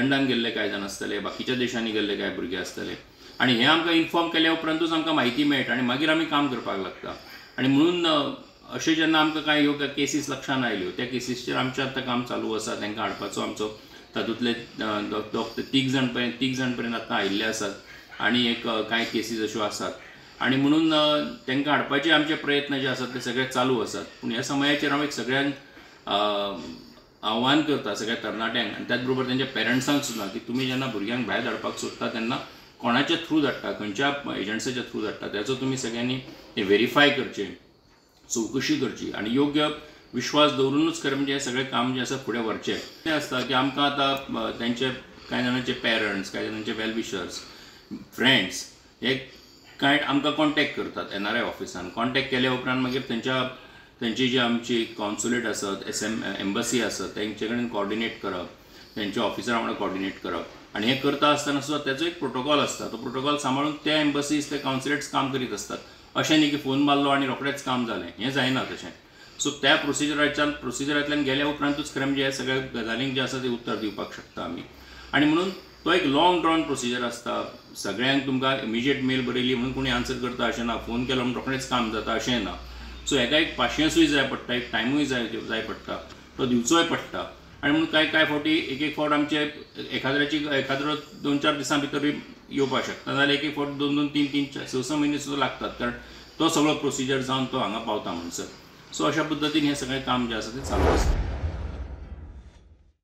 थायलंडान गेल्ले कांय जाण आसतले, बाकीच्या देशांनी गेल्ले कांय भुरगे आसतले आनी हें आमकां इन्फॉर्म केल्या उपरांतूच आमकां म्हायती मेळटा आनी मागीर आमी काम करपाक लागता. आनी म्हणून अशें जेन्ना आमकां कांय ह्यो केसीस लक्षांत आयल्यो त्या केसीसचेर आमचें आतां काम चालू आसा. तांकां हाडपाचो आमचो तातूंतले 3 जाण पर्यंत आतां आयिल्ले आसात आनी एक कांय केसीस अश्यो आसात आनी म्हणून तांकां हाडपाचे आमचे प्रयत्न जे आसात ते सगळे चालू आसात. पूण ह्या समयाचेर हांव एक सगळ्यांक आव्हान करता, सगळ्या तरणाट्यांक आनी त्याच बरोबर तेंच्या पेरंट्सांक सुद्दां की तुमी जेन्ना भुरग्यांक भायर धाडपाक सोदता तेन्ना कोणाच्या थ्रू धाडटा, खंयच्या एजन्सीच्या थ्रू धाडटा त्याचो तुमी सगळ्यांनी ते व्हेरीफाय करचें, चवकशी करची आनी योग्य विश्वास दवरुनूच खरें म्हणजे हें सगळें काम जें आसा फुडें व्हरचें. तें आसता की आमकां आतां तेंचे कांय जाणांचे पेरंट्स, कांय जाणांचे वेलविशर्स, फ्रेंड्स हे कांय आमकां कॉन्टेक्ट करतात एनआरआय ऑफिसान. कॉन्टेक्ट केल्या उपरांत मागीर तेंची जी आमची कॉन्सुलेट आसत, एम्बसी आसत तेंचे कडेन कॉर्डिनेट करप, तेंच्या ऑफिसरा वांगडा कॉर्डिनेट करप आनी हें करता आसतना सुद्दां तेचो एक प्रोटोकॉल आसता. तो प्रोटोकॉल सांबाळून त्या एम्बसीज, ते कॉन्सुलेट्स काम करीत आसतात. अशें न्ही की फोन मारलो आनी रोखडेंच काम जालें, हें जायना तशें. सो त्या प्रोसिजरांतल्यान गेल्या उपरांतूच खरें म्हणजे ह्या सगळ्या गजालींक जें आसा तें उत्तर दिवपाक शकता आमी. आनी म्हणून तो एक लॉंग ड्रॉन प्रोसिजर आसता. सगळ्यांक तुमकां इमिजिएट मेल बरयली म्हणून कोणी आन्सर करता अशें ना, फोन केलो म्हणून रोखडेंच काम जाता अशें ना. सो हेका एक पाशियेंसूय जाय पडटा, एक टायमूय जाय पडटा, तो दिवचोय पडटा. आनी म्हणून कांय कांय फावटी एक एक फावट आमचे एखाद्रो 2-4 दिसां भितर येवपाक शकता, नाजाल्यार एक एक फावट 2-2, 3-3, 6-6 म्हयने सुद्दां लागतात, कारण तो सगळो प्रोसिजर जावन तो हांगा पावता म्हणसर. सो अशा पद्दतीन हें सगळें काम जें आसा तें चालू आसा.